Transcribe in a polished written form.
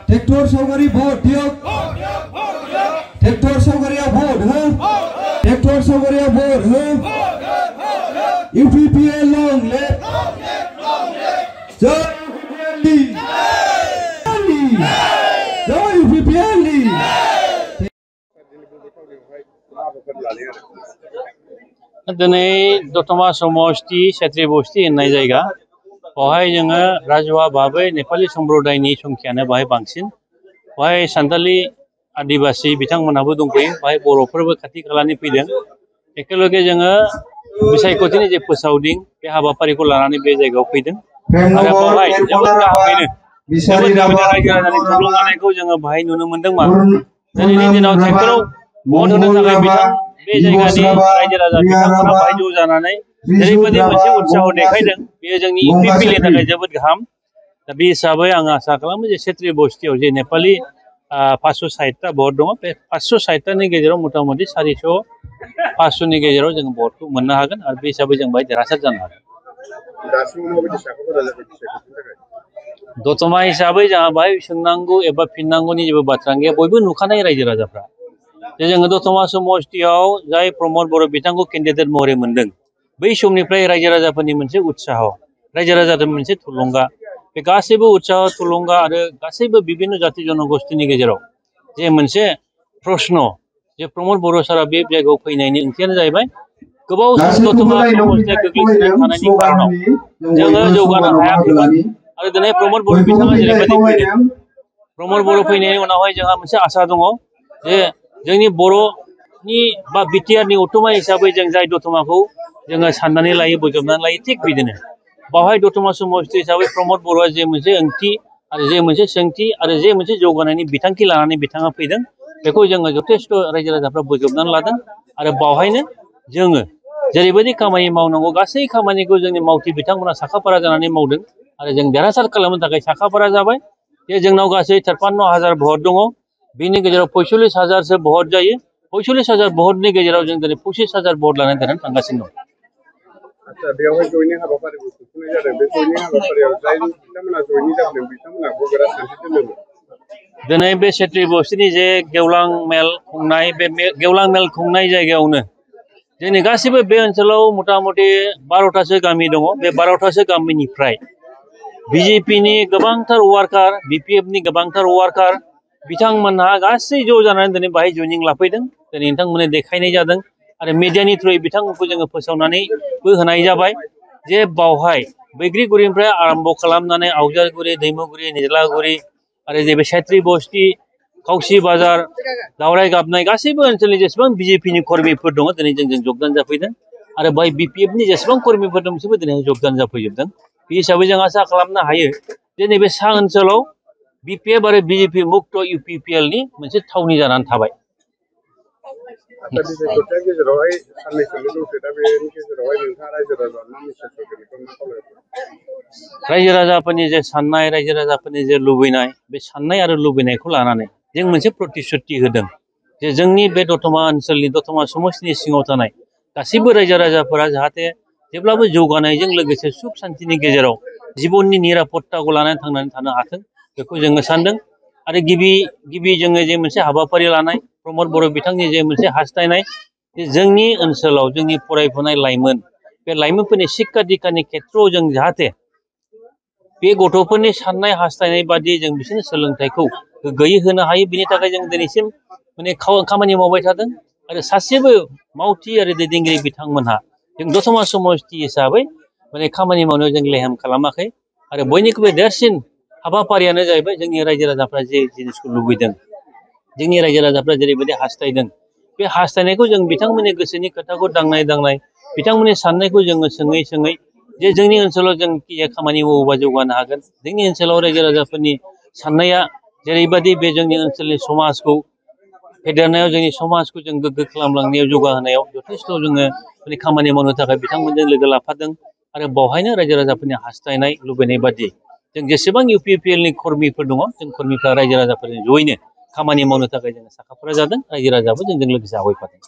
tractor सावगारि vote दियक tractor सावगारिया vote हो ट्रेक्टर सावगारिया भोट हो यूपीपीएल लॉन्ग लेफ्ट जय यूपीपीएल दिनै दतमा समष्टि क्षेत्रीय बस्ति होननाय जायगा बावहाय जोङो राजुवा भाबै नेपाली सम्प्रदायनि संख्यानो बाहाय बांसिन बाहाय सान्थालि आदिबासि बिथांमोनहाबो दंफैयो बाहाय बर'फोरबो खाथि खालानि फैदों एखेलगे जोङो बिसायख'थिनि जे फोसावदिं बे हाबाफारिखौ लानानै बे जायगायाव फैदों आरो बावहाय जोबोद गाहामैनो जोबोद गाहामैनो रायजो राजानि थुलुंगानायखौ जोङो बाहाय नुनो मोनदोंमोन दिनैनि दिनाव ट्रेक्टराव भट होनो थाखाय बिथां बे जायगानि रायजो राजा बिथांमोना बाहाय ज' जानानै जेरैबायदि मोनसे उत्साह देखायदों बेयो जोंनि यूपीपीएलनि थाखाय जोबोद गाहाम दा बे हिसाबै आं आसा खालामो जे क्षेत्रीय बस्तियाव जे नेपाली 560टा भट दङ बे 560टानि गेजेराव मथा मथि 400 500नि गेजेराव जों भटखौ मोननो हागोन आरो बे हिसाबै जों बाहाय देरहासार जानो हागोन दतमा हिसाबै जोंहा बाहाय सोंनांगौ एबा फिननांगौनि जेबो बाथ्रा गैया बयबो नुखानाय रायजो राजाफ्रा जे जोङो दतमा समष्टियाव जाय प्रमद बर' बिथांखौ केन्डिडेट महरै मोनदों बै समनिफ्राय रायजो राजाफोरनि मोनसे उत्साह रायजो राजाफोरनि मोनसे थुलुंगा बे गासैबो उत्साह थुलुंगा आरो गासैबो बिभिन्न जाति जनगोष्ठीनि गेजेराव जे मोनसे प्रश्न जे प्रमद बर' सारा बे जायगायाव फैनायनि ओंथियानो जाहैबाय गोबाव सम दतमा समष्टिया गोग्लैसोनानै थानायनि खारनाव जोङो जौगानो हायाखैमोन आरो दिनै प्रमद बर' बिथाङा जेरैबायदि फैदों प्रमद बर' फैनायनि उनावहाय जोंहा मोनसे आसा दङ जे जोंनि बर'नि बा बिटिआरनि उत्तमा हिसाबै जों जाय दतमाखौ जोङो साननानै लायो बोजबनानै लायो थिग बिदिनो बावहाय दतमा समष्टि हिसाबै प्रमद बर'आ जे मोनसे ओंथि आरो जे मोनसे सोंथि आरो जे मोनसे जौगानायनि बिथांखि लानानै बिथाङा फैदों बेखौ जोङो जथेस्थ' रायजो राजाफ्रा बोजबनानै लादों आरो बावहायनो जोङो जेरैबायदि खामानि मावनांगौ गासै खामानिखौ जोंनि मावथि बिथांमोना साखाफारा जानानै मावदों आरो जों देरहासार खालामनो थाखाय साखाफारा जाबाय जे जोंनाव गासै 53,000 भट दङ बिनि गेजेराव 45,000सो भट जायो 45,000 भटनि गेजेराव जों दिनै 25,000 भट लानानै देरहानो थांगासिनो दं आच्छा बेवहाय जयनिं हाबाफारिबो खुंफुंनाय जादों बे जयनिं हाबाफारियाव जाय बिथांमोना जयनिं जादों बिथांमोना बबेरा सान्थि दोनदोंमोन दिनै बे क्षेत्रीय बस्तिनि जे गेवलां मेल खुंनाय बे गेवलां मेल खुंनाय जायगायावनो जोंनि गासिबो बे ओनसोलाव मथा मथि 12टासो गामि दङ बे 12टासो गामिनिफ्राय बिजेपिनि गोबांथार वार्कार बिपिएफनि गोबांथार वार्कार बिथांमोनहा गासै ज' जानानै दिनै बाहाय जयनिं लाफैदों दिनै नोंथांमोननो देखायनाय जादों आरो मिडियानि थ्रुयै बिथांमोनखौ जोङो फोसावनानैबो होनाय जाबाय जे बावहाय बैग्रिगुरिनिफ्राय आरम्भ खालामनानै आवजारगुरि दैमुगुरि निज्लागुरि आरो जे बे क्षेत्रीय बस्ति खावसि बाजार दावराय गाबनाय गासैबो ओनसोलनि जेसेबां बिजेपिनि कर्मिफोर दङ दिनै जोंजों जगदान जाफैदों आरो बाहाय बिपिएफनि जेसेबां कर्मिफोर दं बिसोरबो दिनै जगदान जाफैजोबदों बे हिसाबै जों आसा खालामनो हायो जे नैबे सा ओनसोलाव बिपिएफ आरो बिजेपि मुक्त यूपीपीएलनि मोनसे थावनि जानानै थाबाय आच्छा बिसायख'थिया गेजेरावहाय साननैसोल' दंसै दा बेनि गेजेरावहाय नोंथाङा रायजो राजा मा मेसेज होगोन बेखौ मा खावलायगोन रायजो राजाफोरनि जे साननाय रायजो राजाफोरनि जे लुबैनाय बे साननाय आरो लुबैनायखौ लानानै जों मोनसे प्रतिश्रुति होदों जे जोंनि बे दतमा ओनसोलनि दतमा समष्टिनि सिङाव थानाय गासैबो रायजो राजाफोरा जाहाथे जेब्लाबो जौगानायजों लोगोसे सुख शान्तिनि गेजेराव जिबननि निरापत्ताखौ लानानै थांनानै थानो हाथों बेखौ जोङो सानदों आरो गिबि जोङो जे मोनसे हाबाफारि लानाय प्रमद बर' बिथांनि जे मोनसे हास्थायनाय जे जोंनि ओनसोलाव जोंनि फरायफुनाय लाइमोन बे लाइमोनफोरनि शिक्षा दिक्षानि खेथ्रआव जों जाहाथे बे गथ'फोरनि साननाय हास्थायनाय बादि जों बिसोरनि सोलोंथाइखौ गोग्गोयै होनो हायो बिनि थाखाय जों दिनैसिम माने खामानि मावबाय थादों आरो सासेबो मावथि आरो दैदेनगिरि बिथांमोनहा जों दतमा समष्टि हिसाबै माने खामानि मावनायाव जों लेहेम खालामाखै आरो बयनिख्रुइबो देरसिन हाबाफारियानो जाहैबाय जोंनि रायजो राजाफ्रा जे जिनिसखौ लुबैदों जोंनि रायजो राजाफ्रा जेरैबायदि हास्थायदों बे हास्थायनायखौ जों बिथांमोननि गोसोनि खोथाखौ दांनाय बिथांमोननि साननायखौ जोङो सोङै जे जोंनि ओनसोलाव जों खामानि मावोबा जौगानो हागोन जोंनि ओनसोलाव रायजो राजाफोरनि साननाया जेरैबायदि बे जोंनि ओनसोलनि समाजखौ फेदेरनायाव जोंनि समाजखौ जों गोग्गो खालामलांनायाव जौगाहोनायाव जथेस्थ' जोङो माने खामानि मावनो थाखाय बिथांमोनजों लोगो लाफादों आरो बावहायनो रायजो राजाफोरनि हास्थायनाय लुबैनाय बादि जों जेसेबां यूपीपीएलनि कर्मिफोर दङ जों कर्मिफ्रा रायजो राजाफोरजों जयैनो खामानि मावनो थाखाय जोङो साखाफारा जादों रायजो राजाबो जोंजों लोगोसे आवगायफादों